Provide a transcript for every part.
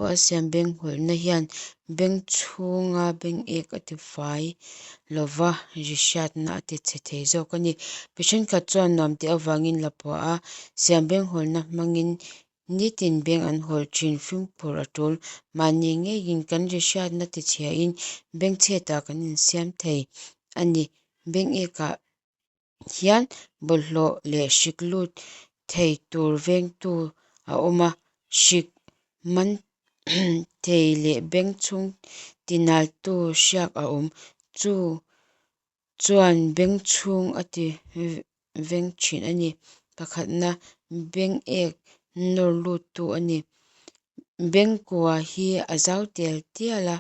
Lapua a siam beng hawlhna hian beng chhunga beng ek a tifai lova, ri hriatna a tichhe thei zawk a ni. Mi thenkhat chuan nuam tih avangin lapua a siam beng hawlhna hmangin nitin beng an hawlh thin. Fimkhur a tul. Mahni ngeiin kan ri hriatna tichhiain bengchhetah kan insiam thei a ni. Beng ekah hian bawlhhlawh leh hrik lut thei tur vengtu a awm a, hrik man thei leh beng chhung tinaltu hriak a awm. Chu chuan beng chhung a ti veng thin a ni. Pakhatna, beng ek nawr luttu a ni. Beng kua hi a zau tial tial a.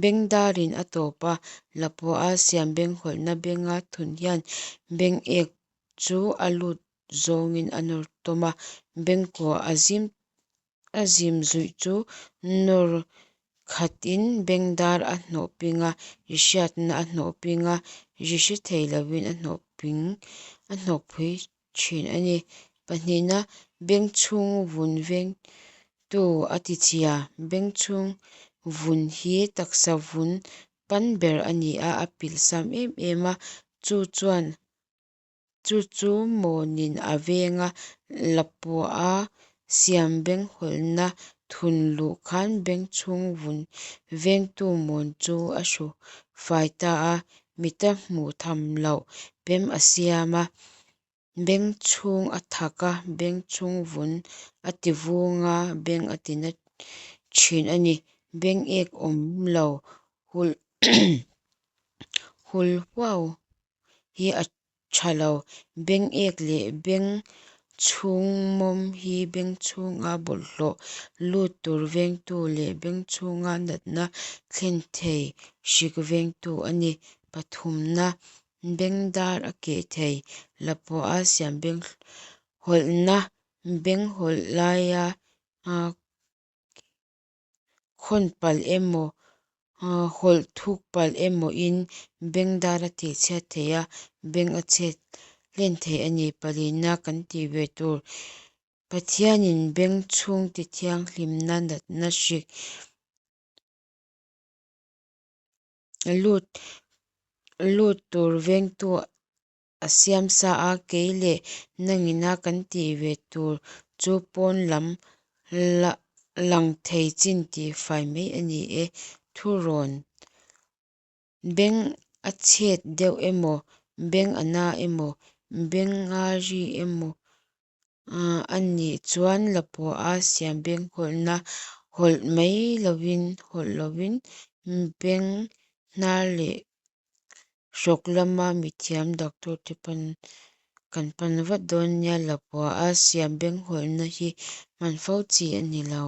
Bengdarin a tawp a, lapua a siam beng hawlhna benga thun hian beng ek chu a lut zawngin a nawr tawm a, bengkua a zim a zim zuih chu nawr khatin bengdar a hnawh ping a, ri hriatna a hnawh ping a, ri hre thei lovin a hnawh ping a hnawk phui thin a ni. Pahnihna, beng chhung vun vengtu a tichhia. Beng chhung vun hi taksa vun pan ber a ni a, a pilh sam em em a, chu chuan chu chu mawnin a veng a, lapua a siam beng hawlhna thun luh khan beng chhung vun vengtu mawn chu a hru fai ta a, mita hmuh tham loh pem a siam a, beng chhung a thak a, beng chhung vun a ti vung a, beng a ti na thin a ni. Beng ek awm lo hulh hul huau hi a tha lo. Beng ek leh beng chhung mawm hi beng chhunga bawlhhlawh lut tur vengtu leh beng chhunga natna thlen thei hrik vengtu a ni. Pathumna, beng dar a keh thei. Lapua a siam beng hawlhna beng hawlh laia khawn palh emaw hawlh thuk palh emawin beng dar a tihchhiat theih a, beng a chhet hlen thei a ni. Palina kan tih ve tur Pathianin beng chhung tithianghlimna natna hrik lut lut tur vengtu a siam sa a, kei leh nangina kan tih ve tur chu pawn lam lang thei chin tihfai mai a ni e. Thurawn Beng a chhet deuh emaw, beng a na emaw, beng a ri emaw a nih chuan lapua a siam beng hawlhna hawlh mai lovin hawlh lovin beng hnar leh hrawk lama mithiam doctor te pan kan pan vat dawn nia. Lapua a siam beng hawlhna hi hman fo chi a ni lo.